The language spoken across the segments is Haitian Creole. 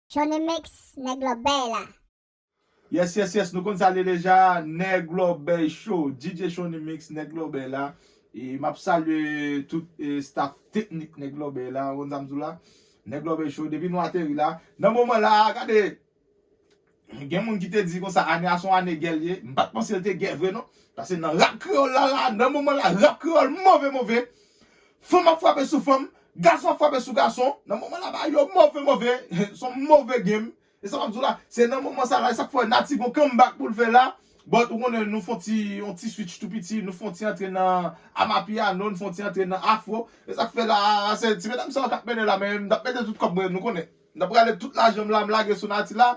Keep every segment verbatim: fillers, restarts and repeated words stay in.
Shonny Mix, nèg lòbèy la. Yes, yes, yes, nou konn sa l ye deja, Nèg Lòbèy Show, D J Shonny Mix, Nèg Lòbèy la. E m ap salye tout e, staff teknik Nèg Lòbèy la, ou konn sa m di w la. Nèg Lòbèy Show, depi nou ateri la. Nan moman la, gade, gen moun ki te di konsa, ane a se yon ane gè l ye. M pa t panse l te gè vre non. Paske nan rap kreyòl la, la, nan moman la, rap kreyòl move, move. Fanm ap frape sou fanm, gason ap frape sou gason. Nan moman la, bagay yo move, move. Se yon move game. E sa m ap di w la, se nan moman sa la, e sa k fè Nati gon comeback pou l fè la. But ou konnen nou fè yon ti, yon ti switch tou piti, nou fè yon ti antre nan amapiano, nou fè yon ti antre nan afro. E sa k fè la, se ti medam sa yo k ap mennen la, men m t ap mete tout kòb mwen, nou konnen. M t ap rale tout lajan m la, m lage sou Nati la,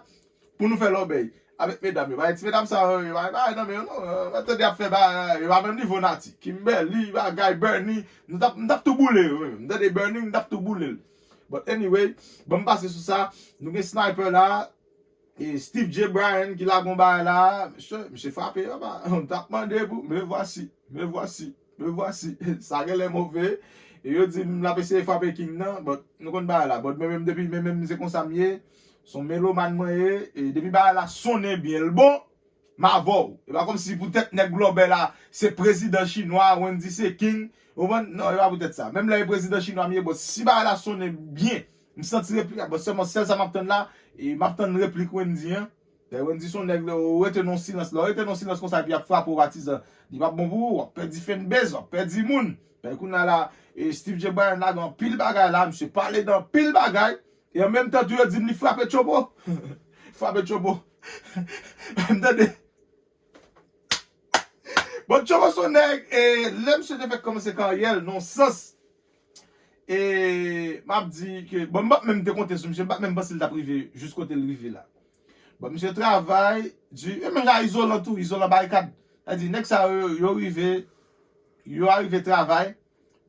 pou nou fè lòbèy avèk medam yo. Bagay ti medam sa yo, yo pa gen bagay nan men yo non. Mwen tande y ap fè bagay, yo pa menm nivo Nati. Kimberly, bagay, Bernie, m t ap, m t ap tou boule yo menm. M tande Bernie, m t ap tou boule l. But anyway, ban m pase sou sa. Nou gen Sniper la, e Steve J Bryan ki lage yon bagay la. Mesye, misye frape, papa. M t ap mande pou, me voici, me voici, me voici. Sa genlè move. E yo di m l ap eseye frape King nan, but nou konn bagay la. But mwen menm depi, mwen menm se konsa m ye. Se yon melomàn mwen ye. E depi bagay la sonnen byen, l bon, m avè w. E pa kòmsi poutèt nèg lòbèy la se prezidan chinwa, Wendyy se king. Ou konprann? Non, e pa poutèt sa. Menm lè e prezidan chinwa m ye, but si bagay la sonnen byen, m santi replik la, but sèlman sèl sa m ap tann la, e m ap tann replik Wendyy an. Lè Wendyy se yon nèg, lè ou rete nan yon silans, lè w rete nan yon silans konsa, epi y ap frape w patizan, li p ap bon pou ou, w ap pèdi fanbase, w ap pèdi moun. Lè kounye a la, e Steve J Bryan lage anpil bagay la, misye pale de anpil bagay, e an menm tan tou yo di m li frape Tchobo. Frape Tchobo. M tande. Bon, Tchobo se yon nèg, e lè misye te fèk kòmanse karyè l, nan yon sans, e m ap di ke, bon, m p ap menm te konte sou misye, m pa t menm panse l t ap rive jis kote l rive la. Bon, misye travay di, e menm jan Izolan tou, Izolan Barikad. Sa di, nèg sa yo, yo rive, yo arive travay,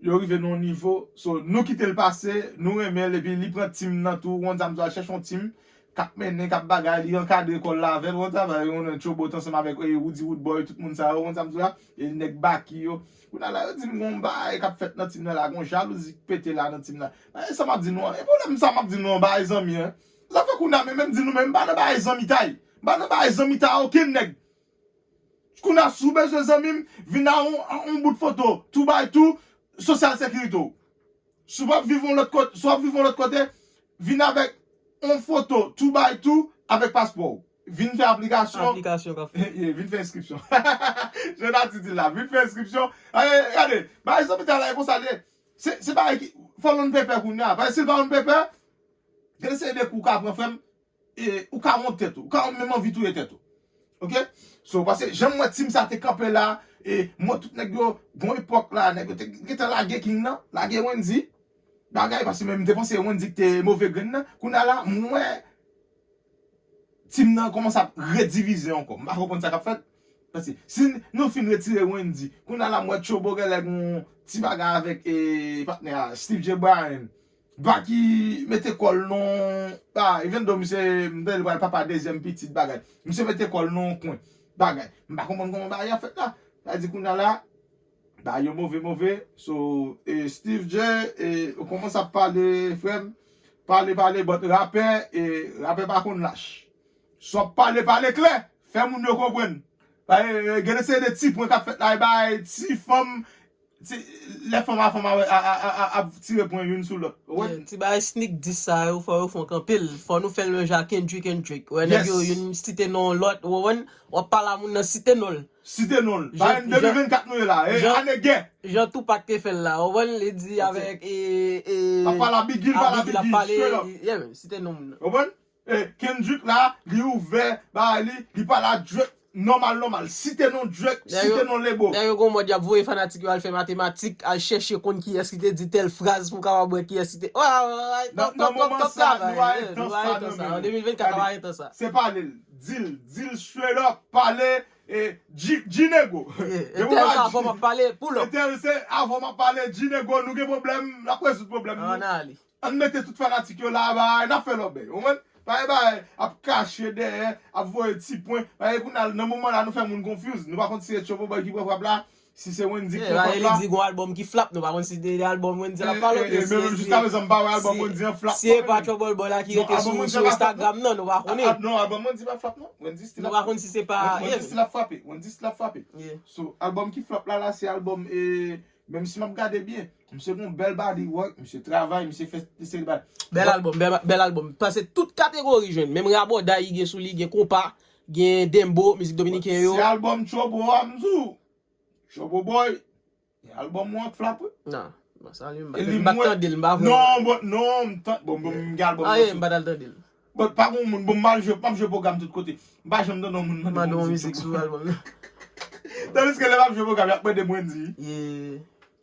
yo rive nan yon nivo. So, nou kite l pase, nou renmen l, epi li pran team nan tou, ou konn sa m di w, al chèche yon team k ap mennen, k ap bagay, li ankadre kò l la avè l, ou konn travay, ou konnen Tchobo t ansanm avèk, e, Roody Roodboy, tout moun sa yo, ou konn sa m di w la, e nèg Baky yo. Kounye a la, yo di m gon bagay k ap fèt nan team nan la, gon jalouzi k pete la nan team nan. E sa m ap di nou an, e pwoblèm sa m ap di nou an, bagay zanmi an. Zafè kounye a, men menm di nou, men m pa nan bagay zanmitay. M pa nan bagay zanmitay a okenn nèg. Kounye a, si w bezwen zanmi m, vin a yon, a yon bout foto, two by two, Social Security w. Si w ap viv yon lòt kote, si w ap viv yon lòt kote, vin avèk yon foto two by two avèk paspò w. Vin fè aplikasyon. Aplikasyon k ap fèt. Yeah, vin fè enskripsyon. Jan Nati di la, vin fè enskripsyon. Gade, gade, bagay zanmitay la e konsa l ye. Se, se bagay ki, fò l on pepè kounye a. Paske si l pa on pepè, gen seri de kou w ka pran, frè m, e, ou ka wont tèt ou, ou ka menm anvi touye tèt ou. Oke? So, paske jan m wè team sa te kanpe la, e, m wè tout nèg yo, gon epòk la, nèg yo te gentan lage King nan, lage Wendyy, bagay, paske menm m te panse Wendyy ki te move grenn nan. Kounye a la, m wè team nan kòmanse ap redivize ankò. M pa konprann sa k ap fèt. Paske si nou fin retire Wendyy, kounye a la m wè Tchobo genlè gon ti bagay avèk, e, patnè a, Steve J Bryan. Baky mete kò l nan, ah, even though misye, m tande l pral papa dezyèm pitit bagay. Misye mete kò l nan yon kwen bagay. M pa konprann kòman bagay ap fèt la. Sa di kounye a la, bagay yo move, move. So, e, Steve J, e, ou kòmanse ap pale, frè m. Pale, pale, but rapè, e, rapè pa konn lach. Si w ap pale, pale klè. Fè moun yo konprann. Ba, e, e, gen seri de ti pwen k ap fèt la, e bay ti fanm, ti, lè fanm a fanm a, a, a, a, ap tire pwen youn sou lòt. Ou wè? Yeah, ti bagay sneak diss sa yo, fò yo fè w kanpe l. Fò nou fè l menm jan ak Kendrick, Kendrick. Wè, nèg yo, youn site non lòt, ou konprann? W ap pale a moun nan site non l. Site non l. Ba, jan, de mil vennkat nou ye la, e, jan, ane gè. Jan Tupac te fè l la, ou konprann? Li di avèk, e, e, l ap pale a Biggie, l pale a Biggie, straight up. Yeah, man, site non moun nan. Ou konprann? E, Kendrick la, li ouvè bagay li, li pale a Drake nòmal, nòmal. Site non Drake, site non Lebo. Dayè yo gon mòd y ap voye fanatik yo al fè matematik, al chèche konn kiyès ki te di tèl fraz pou w kapab wè kiyès ki te. Nan moman sa, nou a entan sa nan men nou. An de mil vennkat, nou a entan sa. Se pale l, di l, di l straight up, pale, e, G-Nego. Entèl se avan m ap pale, pull up. Entèl se avan m ap pale, G-Nego, nou gen pwoblèm, n ap rezoud pwoblèm nou. Ann ale. Ann mete tout fanatik yo la, bay, n ap fè lòbèy. Ou konprann? Pa gen bagay ap kache dèyè, ap voye ti pwen. Paske kounye a, nan moman la, nou fè moun confuse. Nou pa konn si se Tchobo Boy ki pran frap la, Si se Wendyy ki te flap la. Li di gon albòm ki flap, nou pa konn si de albòm Wendyy l ap pale oubyen si se. Menm jiskaprezan m pa wè albòm Wendyy an flap. Si e pa Trouble Boy la ki rete sou Instagram nan, nou pa konnen. Non, albòm Wendyy pa flap non. Wendyy still ap frape. Wendyy still ap frape. Wendyy still ap frape. So, albòm ki flap la la, se albòm, e, menm si m ap gade byen, misye gon bèl body work, misye travay, misye fè seri bal. Bèl albòm, bèl, bèl albòm. Pase tout kategori jwenn. Menm rabòday li gen sou li, gen konpa, gen dembo, mizik dominiken yo. Se albòm Trouble a m di w. Trouble Boy. Albòm ou an k flap wi. Non, m pa salye, m pa tande l, m pa vle. Non, bon, non, m tan, bon, bon, m gen albòm. Aye, m pa t al tande l. Bon, pa gon moun, bon, m pa jwe, m ap jwe pwogram tout kote. M pa janm tande yon moun mande m yon mizik sou albòm nan. Tandiske lè m ap jwe pwogram, y ap mande m Wendyy.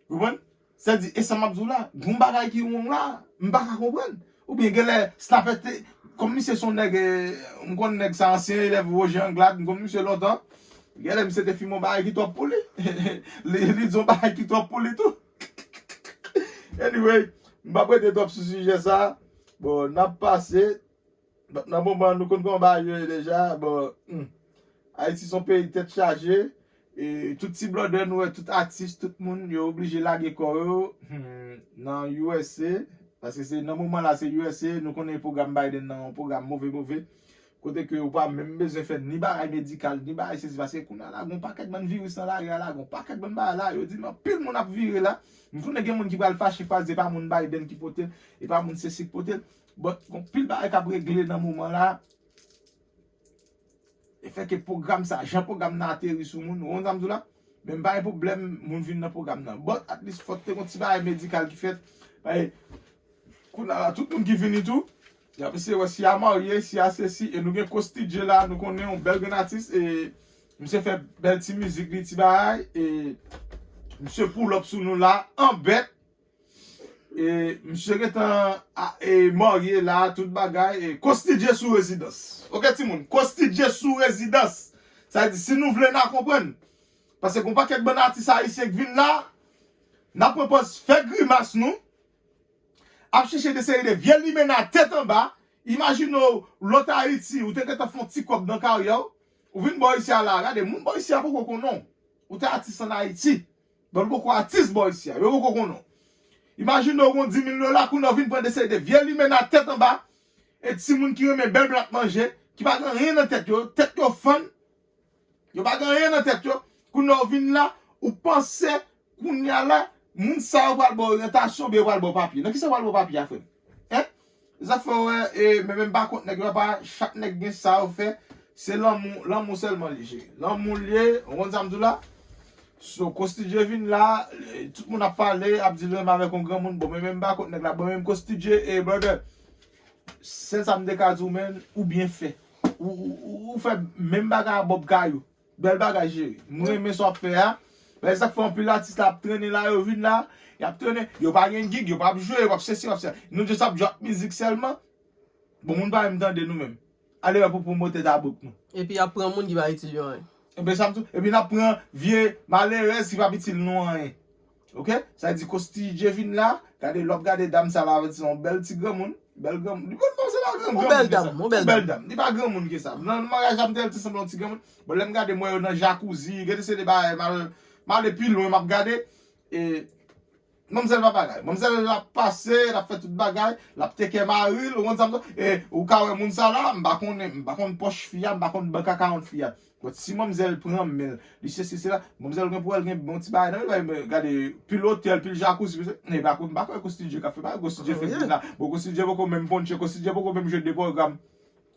Ou konprann? Sa di, e sa m ap di w la, gon bagay ki wrong la, m pa ka konprann. Oubyen genlè, Snapper te, kòm misye se yon nèg, e, m konn nèg sa, ansyen elèv Roger Anglade, m konn misye lontan. Genlè misye te fimen yon bagay ki twòp pou li. Li, li di yon bagay ki twòp pou li tou. Anyway, m p ap rete twòp sou sijè sa. Bon, n ap pase. Nan moman, nou konn kòman bagay yo ye deja. Bon, hmm. Ayiti se yon peyi tèt chaje. E tout ti blòdè nou wè, tout atis, tout moun, yo oblije lage kò yo, hmm, nan U S A. Paske se nan moman la, se U S A, nou konnen pwogram Biden nan yon pwogram move, move. Kote ke ou pa menm bezwen fè ni bagay medikal, ni bagay sesi, paske kounye a la, gon pakèt bann viris nan lari a la, gon pakèt bann bagay la, yo di m anpil moun ap vire la. M konnen gen moun ki pral fache, ki pral di e pa moun Biden ki pote l, e pa moun sesi ki pote l. But, gon pil bagay k ap regle nan moman la. E fè ke pwogram sa, jan pwogram nan ateri sou moun, ou konn sa m di w la? Men m pa gen pwoblèm moun vin nan pwogram nan. But at least fòk te gon ti bagay medikal ki fèt. Paske kounye a la, tout moun ki vini tou, y ap eseye wè si y a marye, si y a sesi, e nou gen Costi J la, nou konnen yon bèl grenn atis, e misye fè bèl ti mizik li, ti bagay, e misye pull up sou nou la, an bèt. E misye gentan a, e, marye la, tout bagay. E Costi J sou rezidans. Oke, timoun, Costi J sou rezidans. Sa vle di, si nou vle, n a konprann. Paske gon pakèt bann atis ayisyen k vin la, n ap pran pòz fè grimas nou, ap chèche de seri de vye limena tèt anba. Imajine w, lòt Ayiti, ou te gentan fè yon ti kòb nan karyè w, ou vin bò isi a la, gade, moun bò isi a poko konnen w. Ou te atis ann Ayiti. Bon, poko atis bò isi a, yo poko konnen w. Imajine w gon dis mil dola, kounye a w vin pran de seri de vye limena tèt anba, e timoun ki renmen bèl plat manje, ki pa gen anyen nan tèt yo, tèt yo fann, yo pa gen anyen nan tèt yo, kounye a w vin la, ou panse, kounye a la, moun sa yo pral ba w oryantasyon, oubyen yo pral ba w papye. Nan kisa yo pral ba w papye a, frè m? Hein? Sa fè w wè, e, men, men m pa kont nèg yo, apa, chak nèg gen sa yo fè, se lanmou, lanmou sèlman li jere. Lanmou l ye, ou konn sa m di w la? So, Costi J vin la, e, tout moun ap pale, ap di l renmen avèk yon granmoun, bon, men, men m pa kont nèg la, bon, men Costi J, e, brother, sèl sa m te ka di w, men, ou byen fè. Ou, ou, ou, ou fè menm bagay a Bob Kayou. Bèl bagay, cheri. M renmen sa w ap fè a. Men sa k fè anpil atis la ap trennen la, yo vin la, y ap trennen. Yo pa gen gig, yo p ap jwe, yo p ap sesi, yo p ap sela. Nou just ap drop mizik sèlman. Bon, moun pa menm tande nou menm. Ale wè pou pwomotè ta book nou. Epi y ap pran moun ki pa itil yo anyen. Ebyen, sa m di w. Epi n ap pran vye malerèz ki p ap itil nou anyen. Oke? Sa di Costi J vin la, gade, lè w ap gade dam sa la, se yon bèl ti granmoun. Bèl granmoun. Li pa, se pa gran, yon bèl dam, yon bèl dam. Li pa granmoun ke sa. Nan maryaj la, m te wè l te sanble yon ti granmoun. Bon, lè m gade, m wè yo nan jakouzi, gade se de bagay mal, m ale pi lwen, m ap gade. E, manmzèl pa bagay. Manmzèl ap pase, l ap fè tout bagay, l ap take care mari l, ou konn sa m di w? E, ou ka wè moun sa la, m pa konnen, m pa konn pòch fi a, m pa konn bank account fi a. But si manmzèl pran men l, li sesi sela, manmzèl gen pou wè l gen bon ti bagay nan men l, gade, pil otèl, pil jakouzi, pil, e pa, m pa kwè Costi J ka fè bagay, Costi J fè vin la. Bon, Costi J poko menm ponche, Costi J poko menm jwe de pwogram.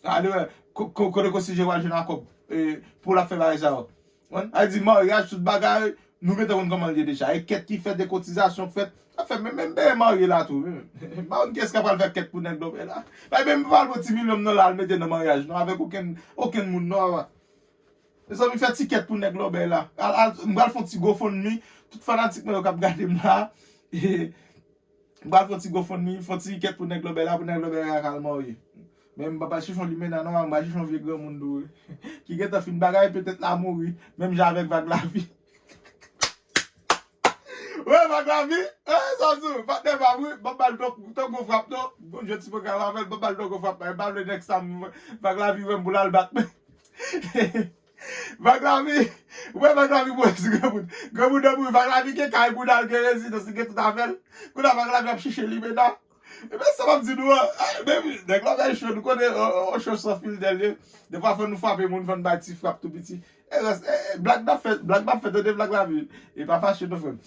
Ale wè, ko-, ko-, kote Costi J pral jwenn a kòb, e, pou l ap fè bagay sa yo. Konprann? A di maryaj, tout bagay, nou gentan konn kòman l ye deja. E kèt ki fèt, e kotizasyon k fèt. Sa fè menm, menm bèy marye la tou. M pa konn kiyès k ap pral fè kèt pou nèg lòbèy la. Bay menm pa al pran ti milyon m nan la al mete nan maryaj, non, avèk okenn, okenn moun, non, papa. Mezanmi, fè ti kèt pou nèg lòbèy la. Al, al, m pral fè yon ti GoFundMe. Tout fanatik mwen yo k ap gade m la. M pral fè yon ti GoFundMe, fè yon ti kèt pou nèg lòbèy la, pou nèg lòbèy la ka al marye. Men m pa pral chèche yon limena non, m pral chèche yon vye granmoun tou wi. Ki gentan fin bagay, petèt l a mouri, menm jan avèk Vag Lavi. Wi, Vag Lavi, e, sa m di w, patnè pa m wi, ban m ba l tankou, tankou frap non. Bon, jodi pwogram avè l, ban m ba l tankou frap, e, pa vle nèg sa m, Vag Lavi wè m pou l al bat. Vag Lavi, ou wè Vag Lavi, mwen di granmoun. Granmoun nan mouri, Vag Lavi gen kay moun al gen rezidans, li gen tout afè l. Kounye a Vag Lavi ap chèche limena. Ebyen, sa m ap di nou an, men nèg la bay cho, nou konnen, on, on cho san fil dèyè. Defwa, fò nou frape moun, fò n bay ti frap tou piti. E rès, e, e, blag n ap fè, blag n ap fè, tande Vag Lavi. E pa fache non, frè m.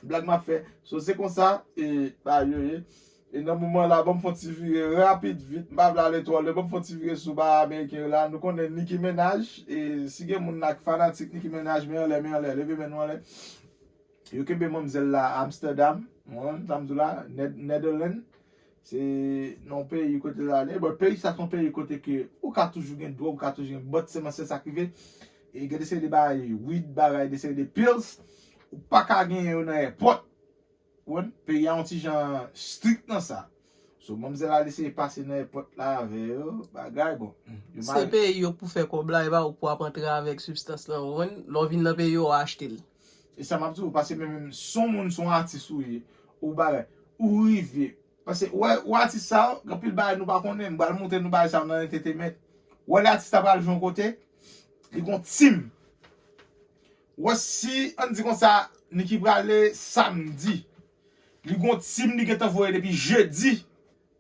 Blag m ap fè. So, se konsa, e, bagay yo ye. E nan moman la, ban m fè yon ti vire rapid, vit. M pa vle ale twò lwen, ban m fè yon ti vire sou bagay ameriken yo la. Nou konnen Nicki Minaj, e si gen moun la ki fanatik Nicki Minaj, men anlè, men anlè, leve men nou anlè. Yo kenbe manmzèl la Amsterdam, ou konprann sa m di w la, Ned-, Netherlands. Se nan yon peyi kote l ale. Bon, peyi sa se yon peyi kote ke ou ka toujou gen dwòg, ou ka toujou gen, but sèlman se sa k rive. E gen de seri de bagay, weed, bagay, de seri de pills, ou pa ka genyen yo nan airport. Ou konprann? Peyi a yon ti jan strik nan sa. So, manmzèl al eseye pase nan airport la avè yo, bagay, bon. Yo Se mare. peyi yo pou fè kòb la, e pa ou pou ap antre avèk sibstans lan, ou konprann? Lè w vin nan peyi yo, w achte l. E sa m ap di w, paske menm, menm si yon moun, si yon atis ou ye, ou bagay, ou rive. Paske, ou wè, ou atis sa yo, gen anpil bagay nou pa konnen, m pral montre nou bagay sa yo nan entertainment. Ou wè lè atis la pral jwe yon kote, li gon team. Ou wè si, ann di konsa, Nicki prale samdi, li gon team li gentan voye depi jedi,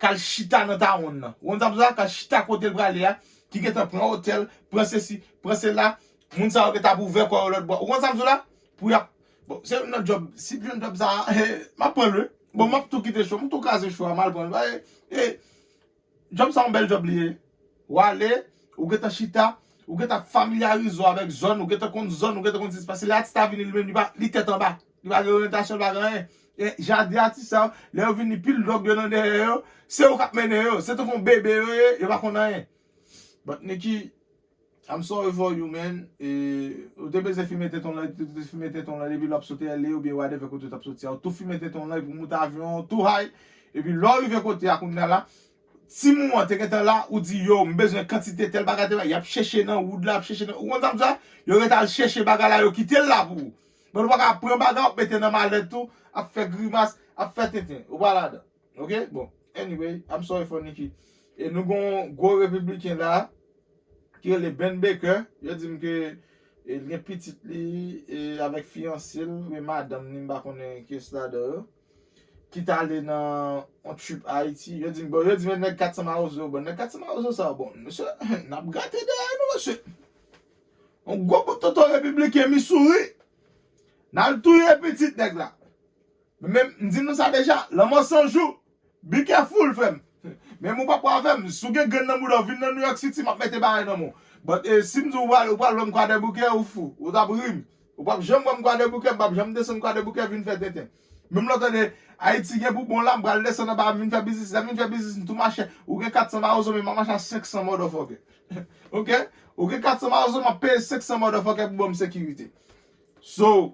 k al chita nan tawon nan. Ou konn sa m di w la? K al chita kote l prale a, ki gentan pran otèl, pran sesi, pran sela, moun sa yo gentan ap ouvè kò yo lòt bò. Ou konn sa m di w la? Pou y ap, bon, se youn nan djòb, si m jwenn djòb sa a, m ap pran l, wi. Bon, m ap tou kite cho, m tou kraze cho a, m al pran l. E, e, djòb sa yon bèl djòb li ye. Ou ale, ou gentan chita, ou gentan familyarize w avèk zòn, ou gentan konn zòn, ou gentan konn sesi. Paske lè atis la vini, li menm, li pa, li tèt anba. Li pa gen oryantasyon, li pa gen anyen. E, jan de atis sa yo, lè yo vini, pil dwòg yo nan dèyè yo, se yo k ap mennen yo. Se tankou yon bebe yo ye, yo pa konn anyen. But Nicki, I'm sorry for you, man. E, ou te bezwen fimen tenten w lan, ou te fimen tenten w lan depi lè w ap soti L A oubyen whatever kote w t ap soti a. Ou tou fimen tenten w lan epi w moute avyon an tou high. Epi lè w rive kote a kounye a la, timoun an te gentan la, ou di, yo, m bezwen kantite tèl bagay, tèl bagay. Y ap chèche nan wood la, y ap chèche nan, ou konn sa m di a? Yo ret al chèche bagay la, yo kite l la pou ou. Bon, ou pa ka pran bagay, w ap mete nan malèt ou, ap fè grimas, ap fè tenten. Ou pa ladan. Ok? Bon, anyway, I'm sorry for Nicki. E nou gon gwo repibliken la, ki rele Ben Baker. Yo di m ke, e, l gen pitit li, e, avèk fiyanse l, oubyen madanm li, m pa konnen kiyès ladan yo, ki t ale nan yon trip Ayiti. Yo di m, bon, yo di m nèg kat san mawozo, bon, nèg kat san mawozo sa, bon, mesye, n ap grate dèyè nou, mesye. Yon gwo bout tonton repibliken Missouri, n al touye pitit nèg la. Men, men, m di nou sa deja, lanmò san jou. Be careful, frè m. Men ou pa pran avè m. Si w gen grenn nan bouda w, vin nan New York City, m ap mete bagay nan men w. But, eh, si m di w pral, ou pral wè m Kwadèboukè, ou fou. Ou t ap ri m. Ou p ap janm wè m Kwadèboukè, m p ap janm desann Kwadèboukè vin fè tenten. Menm lè w tande Ayiti gen pou bon la, m pral desann anba, m vin fè biznis. Lè m vin fè biznis, m tou machè. Ou gen kat san mawozo, men m ap mache a senk san motherfucker. Ok? Ou gen kat san mawozo, m ap peye senk san motherfucker pou ban m sekirite. So,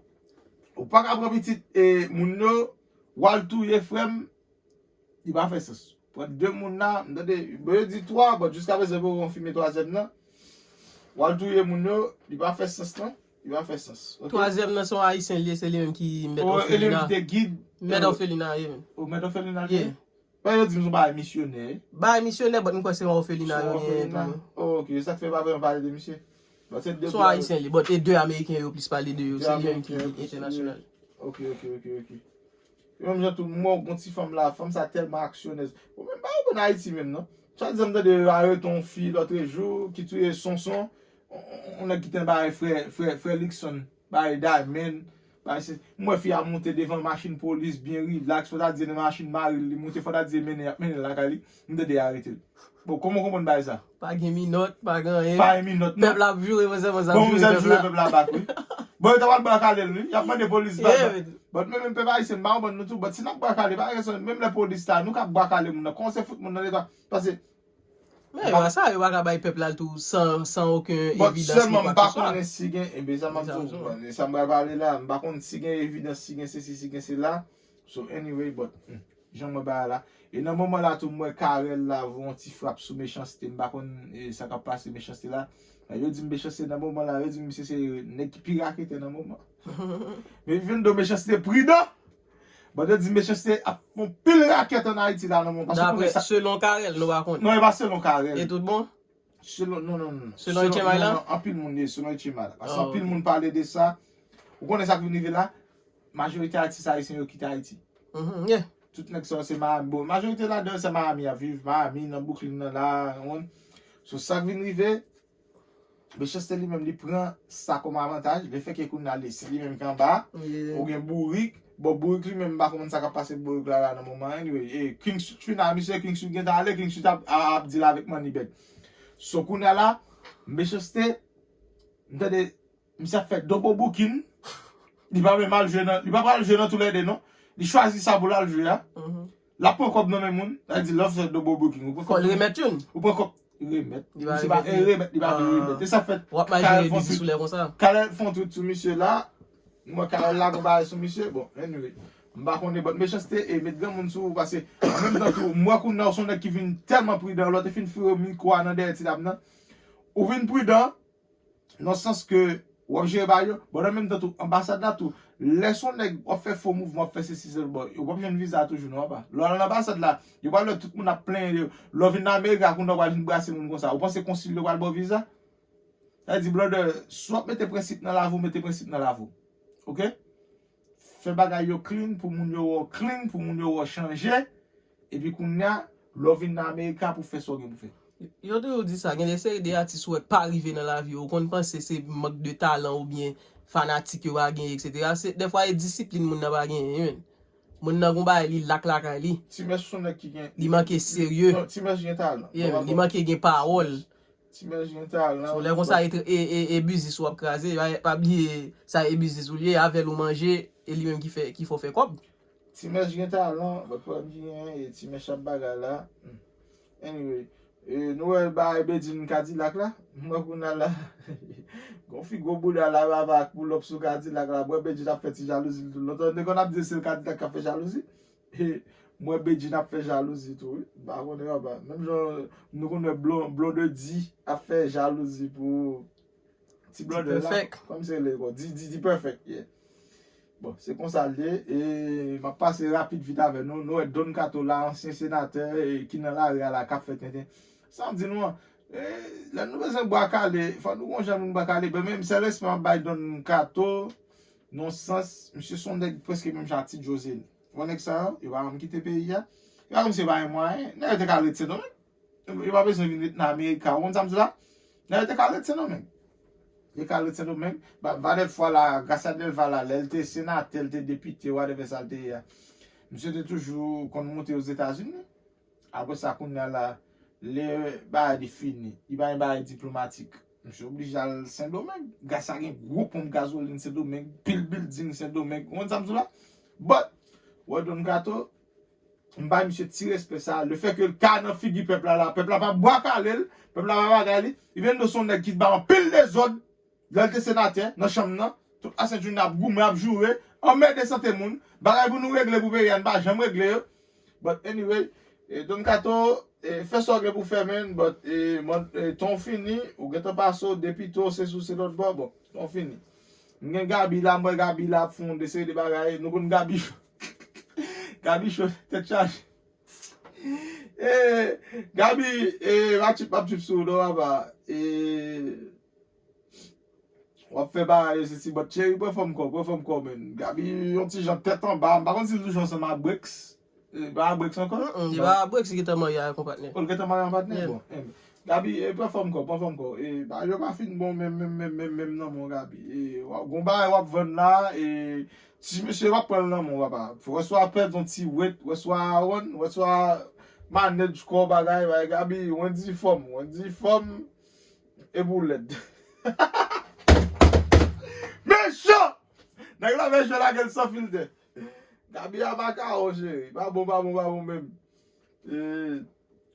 ou pa ka pran pitit, eh, moun yo, w al touye frè m, li pa fè sans. Pran de moun la, m tande, bon, yo di twa, but jiskaprezan yo poko konfime twazyèm nan. W al touye moun yo, li pa fè sans non, li pa fè sans. Ok? Twazyèm nan se yon Ayisyen li ye, se li menm ki mèt òfelina. Oh, e li menm ki te gid. Mèt òfelina, ye menm. Oh, mèt òfelina li ye? Ye. Paske yo di m se yon bagay misyonè. Bagay misyonè, but m kwè se yon òfelina yo ye tou. Oh, ok, sa k fè yo pa vrèman pale de misye. But se de blan yo. Se yon Ayisyen li, but e de Ameriken yo plis pale de yo, se li menm ki entènasyonal. Ok, ok, ok, ok. Yo menm jan tou, m wè w gon ti fanm la, fanm sa tèlman aksyonèz. Ou menm pa konprann Ayiti menm non. Swadizan m tande yo arete yon fi lòtrejou ki touye Sonson, on, on, on nèg ki te bay frè, frè, frè Luckson, bay Diamond, bay se, m wè fi a monte devan machin polis byen rilaks, fò ta di nan machin mari l li moute, fò ta di mennen, y ap mennen l lakay li. M tande y arete l. Bon, kòman w konprann bagay sa? Pa gen minòt, pa gen anyen. Pa gen minòt, non. Pèp la ap joure, mwen sèlman sa ap joure pèp la. Bon, mwen sèl joure pèp la bak, wi. Bon, yo ta pral bwa kale l, wi. Y ap mande polis bak. Yeah, man. But men, men pèp ayisyen, m pa konprann nou tou. But si n ap bwa kale, pa gen rezon, menm lè polis la, nou ka bwa kale moun nan. Kòman se fout moun nan leta? Paske men yo, sa yo pa ka bay pèp la tou san, san okenn evidans ni kwakeswa. But sèlman m pa konnen si gen, enben sa m ap di w, sa m pral pale la, m pa konn si gen evidans, si gen sesi, si gen sela. So, anyway, but, hmm, jan mwen bagay la. E nan moman la tou, m wè Carel la voye yon ti frap sou Mechanste. M pa konn, e, sa k ap pase Mechanste la. Yo di m Mechanste nan moman la, yo di m misye se nèg ki pi raketè nan moman. Men vin do Mechanste pridan. But yo di Mechanste ap fè yon pil rakèt ann Ayiti la nan moman. Paske konnen sa. Daprè, selon Carel, nou pa konnen. Non, e pa selon Carel. E tout bon? Selon, non, non, non. Selon H M I la? Non, non, anpil moun ye, selon H M I la. Paske anpil moun pale de sa. Ou konnen sa k vin rive la? Majorite atis ayisyen yo kite Ayiti. Tout nèg sa yo se Miami. Bon, majorite ladan yo se Miami y ap viv, Miami, nan Brooklyn nan la, ou konprann? So, sa k vin rive, Mechanste li menm, li pran sa kòm avantaj. Lefètke kounye a li, se li menm ki anba, ou gen Bourik. Bon, Bourik li menm, m pa konprann sa k ap pase Bourik la, la nan moman an. Anyway, e, King Street fini a misye, King Street gentan ale, King Street ap, ap deal avèk Moneybag. So, kounye a la, Mechanste, m tande, misye ap fè double booking. Li pa menm al jwe nan, li pa pral jwe nan toulède, non. Li chwazi sa pou l al jwe a. L ap pran kòb nan men moun. Sa vle di, lè w fè double booking, ou pran kòb. Fò l remèt youn. Ou pran kòb. Remèt. Li pa remèt. Li pa vle remèt. Li pa vle remèt. E sa fèt. W ap mal jere biznis sou lè konsa. Kalè fè yon tweet sou misye la. M wè Kalè la gon bagay sou misye. Bon, anyway. M pa konnen, but Mechanste e met granmoun sou ou, paske an menm tan tou, m wè kounye a w se yon nèg ki vin tèlman pridan, lè w te fin foure mikwo a nan dèyè ti dam nan, ou vin pridan, nan sans ke w ap jere bagay yo, but an menm tan tou, anbasad la tou, lè se yon nèg w ap fè fo mouvman, w ap fè sesi, sèl, bon, w ap jwenn viza toujou, non, apa. Lè w al nan anbasad la, yo pral wè tout moun ap plenyen yo. Lè w vin nan Amerik, kounye a w pral vin brase moun konsa. Ou panse konsil yo pral ba w viza? Sa vle di, brother, si w ap mete prensip nan lavi w, mete prensip nan lavi w. Oke? Fè bagay yo clean pou moun yo wè w clean, pou moun yo wè w chanje. Epi kounye a, lè w vin nan Amerika pou fè sa w gen pou fè. Yo toujou di sa, gen de seri de atis ou wè pa rive nan lavi yo, ou konn panse se mank de talan oubyen fanatik yo pa genyen, etsetera. Se, dèfwa e disiplin moun nan pa genyen, menn. Moun nan gon bagay li lak lakay li. Ti Mèch se yon nèg ki gen. Li manke serye. Non, Ti Mèch gen talan. Yeah, li manke gen pawòl. Ti Mèch gen talan. Se yon lè konsa e, e, e, e biznis w ap kraze. Pa, pa bliye sa e biznis ou li ye, avè l ou manje, e li menm ki fè, ki fè w fè kòb. Ti Mèch gen talan, but pwoblèm ki genyen, e Ti Mèch ap bagay la. Hmm. Anyway, e, nou wè bagay Bedjine Kadilak la. M wè kounye a la. Gon fi gwo bouda la, papa, ak pull up sou Kadilak la. M wè Bedjine ap fè ti jalouzi l tou. Lontan, te konn ap di se l Kadilak k ap fè jalouzi. E, m wè Bedjine ap fè jalouzi tou, wi. M pa konnen, papa. Menm jan nou konn wè Blon-, Blondedy ap fè jalouzi pou ti brother la. Kòm se le, bon, di, di, di perfect, yeah. Bon, se konsa l ye. E m ap pase rapid vit avè nou. Nou wè Don Kato la, ansyen senatè, e, ki nan lari a la, k ap fè tenten. Sa m di nou an, e, lè nou bezwen bwa kale, fò nou gon jan nou bwa kale. Ben, menm sèl respè m ap bay Don Kato, nan sans, misye se yon nèg prèske menm jan ak Ti José. Ou wè nèg sa yo, yo pa janm kite peyi a. Yo pa kòmsi yo pa gen mwayen. Nèg yo te ka al ret Sendomeng. Yo pa bezwen vin ret nan Amerika. Ou konn sa m di la? Nèg yo te ka al ret Sendomeng. Yo ka al ret Sendomeng. Ba, ba dèfwa la, Gracia Delva la, lè l te senatè, l te depite, whatever sa l te ye a. Misye te toujou konn monte Ozetazini. Apre sa, kounye a la, lè bagay li fini, li pa gen bagay diplomatik. Misye oblije al Sendomeng. Gracia gen gwo ponp gazolin Sendomeng, pil bilding Sendomeng. Ou konn sa m di w la? But, wè Don Kato, m bay misye ti respè sa. Lefètke l ka nan figi pèp la la, pèp la pa bwa kale l, pèp la pa bagay li. Even though se yon nèg ki ba anpil dezòd, lè l te senatè, nan chanm nan, tout Asent Junior ap goumen, ap joure, anmède sante moun, bagay pou nou regle pou peyi a, n pa janm regle yo. But anyway, e, Don Kato, e, fè sa w gen pou fè, man, but, e, mòn, e, tan w fini, ou gentan pase w, depite w, se sou, se lòt bò, bon, tan w fini. M gen Gaby la, m wè Gaby la ap fè yon de seri de bagay, nou konn Gaby cho. Gaby cho, tèt chaje. E, Gaby, e, m ap tchip, m ap tchip sou w, non, papa. E, W ap fè bagay yo, se ti bòt cheri, pran fòm kò, pran fòm kò, menn. Gaby, yon ti jan tèt anba, m pa konn si l toujou ansanm ak Brex. E, pa Brex ankò? Mm, mm, li pa Brex, li gentan marye ak yon patnè. Oh, l gentan marye ak yon patnè? Yeah. Bon, enben. Gaby, e, pran fòm kò, pran fòm kò. E, bagay yo pa fin bon menm, menm, menm, menm, menm nan men w, Gaby. E, w ap, gon bagay w ap vann la, e, ti mesye w ap pran l nan men w, papa. Wè swa pèdi yon ti wèt, wè swa Aaron, wè swa manage kò w, bagay, bagay, Gaby, Wendy fòm, Wendy fòm. E pou lèd. Mechan! Nèg la mechan, lage l san filtè. Gaby a makawon, cheri. Pa bon, pa bon, pa bon menm. E,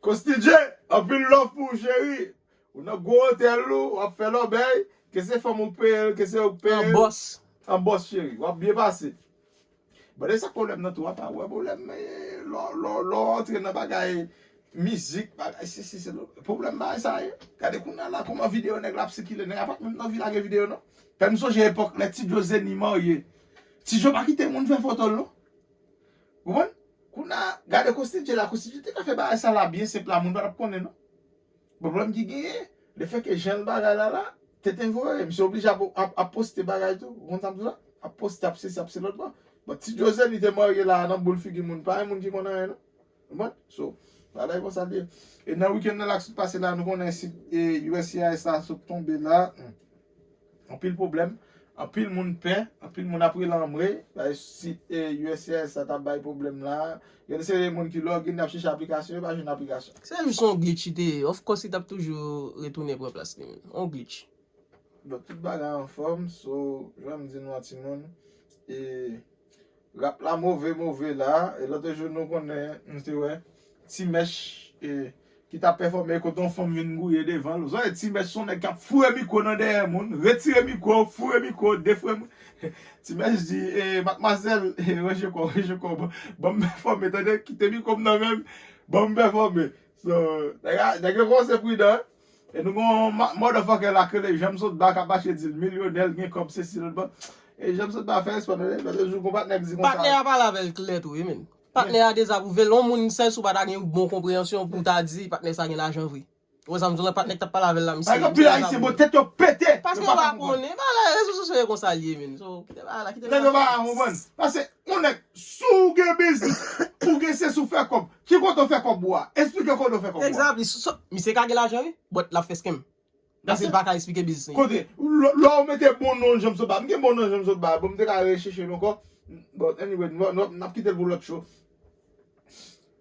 Kosti Dje, anpil love pou ou, cheri. Ou nan gwo otèl ou, w ap fè lòbèy. Ke se fanm ou peye l, ke se ou k peye l. An bòs. An bòs, cheri. W ap byen pase. Bon, e sa k pwoblèm nan tou, apa, ou wè pwoblèm, e, lè, lè, lè w antre nan bagay mizik, bagay sesi, se pwoblèm bagay sa ye. Gade kounye a la, kòman videyo nèg la ap sikile, nèg la pa t menm nan vi lage videyo, non. Fè m sonje epòk lè Ti Djo Zeni marye. Ti Djo pa kite moun fè foto l, non. Ou konprann? Kounye a, gade Kosti Dje la, Kosti Dje te ka fè bagay sa la byen senp la, moun pa t ap konnen, non. Pwoblèm ki genyen, Lefètke jan bagay la la, Tenten voye, misye oblije ap, ap, ap poste bagay tou. Ou konn sa m di w la? Ap poste, ap sesi, ap se lòt bò. Bon, ti Josely te marye la nan boul figi moun, pa gen moun ki konn anyen non. Ou konprann? So, bagay konsa l ye. E nan wikenn nan la k sot pase la, nou konnen sit e, U S C I S la sot tonbe la. Hmm. Anpil pwoblèm, anpil moun pè, anpil moun ap rele anmwe. Bagay sit e, U S C I S la t ap bay pwoblèm la. Gen de seri de moun ki login, y ap chèche aplikasyon, yo pa jwenn aplikasyon. Se jis yon glitch li te ye. Of course, li t ap toujou retounen pran plas li menm. Yon glitch. Bon, tout bagay anfòm, so, jan m di nou an timoun, e, rap la move, move la, e lòt jou nou konnen, nou te wè, Ti Mèch, e, ki t ap pèfòme kote yon fanm vin gouye devan l. Ou sonje Ti Mèch se yon nèg k ap foure mikwo nan dèyè moun, retire mikwo, foure mikwo, defoure moun. Ti Mèch di, e, madmwazèl, e, ranje kò w, ranje kò w, ban, ban m pèfòme, tande, kite mikwo m nan men m, ban m pèfòme. So, nèg a, nèg yo kòmanse pridan, e nou gen yon ma- motherfucker la k rele Janm Sotba k ap mache di l milyonè, l gen kòb, sesi, lòt bò. E Janm Sotba fè espwa, tande, lòt jou gon patnè k di konsa. Patnè a pale avè l klè tou, wi, men. Patnè a dezapwouve l. Yon moun sèl si w pa ta gen bon konpreyansyon pou w ta di patnè sa gen lajan vre. Ou wè sa m di w la, patnè k t ap pale avè l la, misye. Anpil Ayisyen, bon, tèt yo pete. Paske yo pa konnen. Bagay rezo sosyo yo konsa l ye, men. So, kite bagay la, kite bagay la. Nèg yo pa konprann. Paske yon nèg, si w gen biznis, ou gen sesi, ou fè kòb. Ki kote w fè kòb ou a? Esplike kote w fè kòb ou a. Exactly. So, misye ka gen lajan, wi, but l ap fè scam. Paske l pa ka esplike biznis li. Kote, lè, lè w mete bon non Janm Sotba, m gen bon non Janm Sotba, bon, m te ka rechèche l ankò. But anyway, n, n, n ap kite l pou lòt show.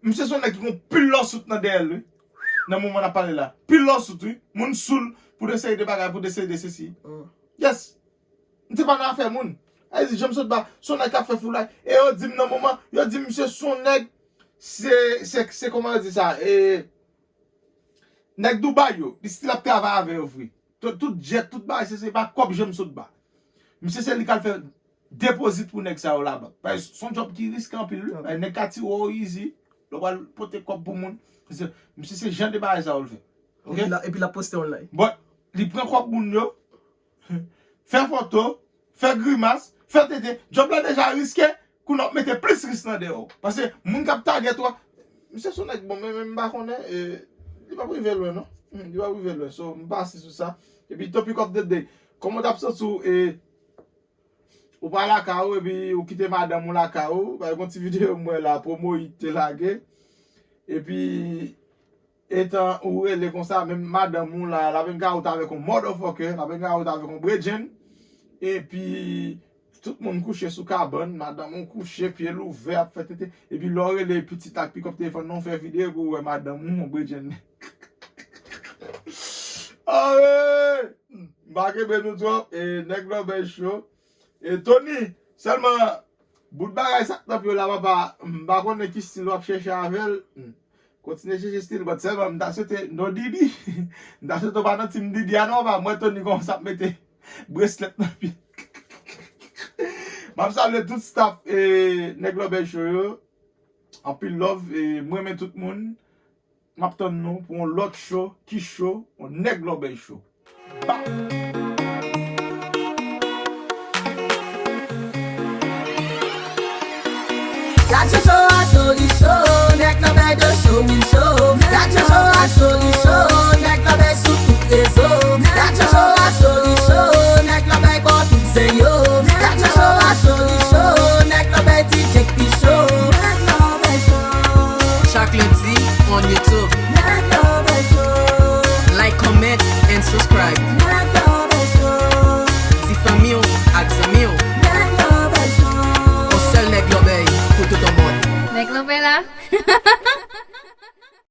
Misye se yon nèg ki gon pil lawsuit nan dèyè l, wi. Nan moman n ap pale la. Pil lawsuit, wi. Moun sou l pou de seri de bagay, pou de seri de sesi. Mm. Yes. M te pa nan afè moun. Sa vle di, Janm Sotba, se yon nèg k ap fè foulay. E yo di m nan moman, yo di m misye se yon nèg, se, se, se kòman yo di sa, e, nèg Dubai yo, li still ap travay avè yo vre. Tout, tout jet, tout bagay, se, se pa kòb Janm Sotba. Misye se li k al fè depozit pou nèg sa yo labank. Paske se yon djòb ki riske anpil, wi. Paske nèg ka tire w easy, lè w al pote kòb pou moun. Misye, misye se jan de bagay sa yo l fè. Ok? Epi l ap, epi l ap poste online. Bon, li pran kòb moun yo, fè foto, fè grimas, fè tenten. Djòb la deja riske, kounye a w ap mete plis risk nan dèyè w. Paske moun k ap tagèt ou a, misye se yon nèg bon, men, men m pa konnen, e, li p ap rive lwen, non. Hmm, li p ap rive lwen. So, m pase sou sa. Epi, topic of the day. Kòman w t ap santi w, e, ou pa lakay ou, epi ou kite madanm ou lakay ou? Bay gon ti videyo m wè la, Promo Hit te lage. Epi, etan ou rele konsa, menm madanm ou la, l ap hang out avèk yon motherfucker, l ap hang out avèk yon bredjenn, epi tout moun kouche sou kabann, madanm ou kouche, pye l ouvè, ap fè tenten, epi lè w rele pitit ak pikòp telefòn nan, w fè videyo pou w wè madanm ou, yon bredjenn. Awe! M pa kenbe nou twòp, e, nèg lòbèy cho. E Tony, sèlman, bout bagay sa k nan pye w la, papa, m pa konnen ki stil w ap chèche avè l. Hmm. Kontinye chèche stil, but sèlman, m ta swete, no Didi. M ta swete w pa nan team Didi a non, papa. M wè Tony kòmanse ap mete bracelet nan pye. M ap salye tout staff, e, Nèg Lòbèy Show yo. Anpil love, e, m renmen tout moun. M ap tann nou pou yon lòt show ki cho, yon Nèg Lòbèy Show. Ba! Gad cho cho a cho li cho, Nèg Lòbèy de cho wi cho. Gad cho cho a cho li cho, Nèg Lòbèy sou tout rezo. Gad cho cho a cho li cho, Nèg Lòbèy bò tout zen yo. Gad cho cho a cho li cho, Nèg Lòbèy di Jake pi cho. Nèg Lòbèy cho. Chak lendi on YouTube. Like, comment, and subscribe.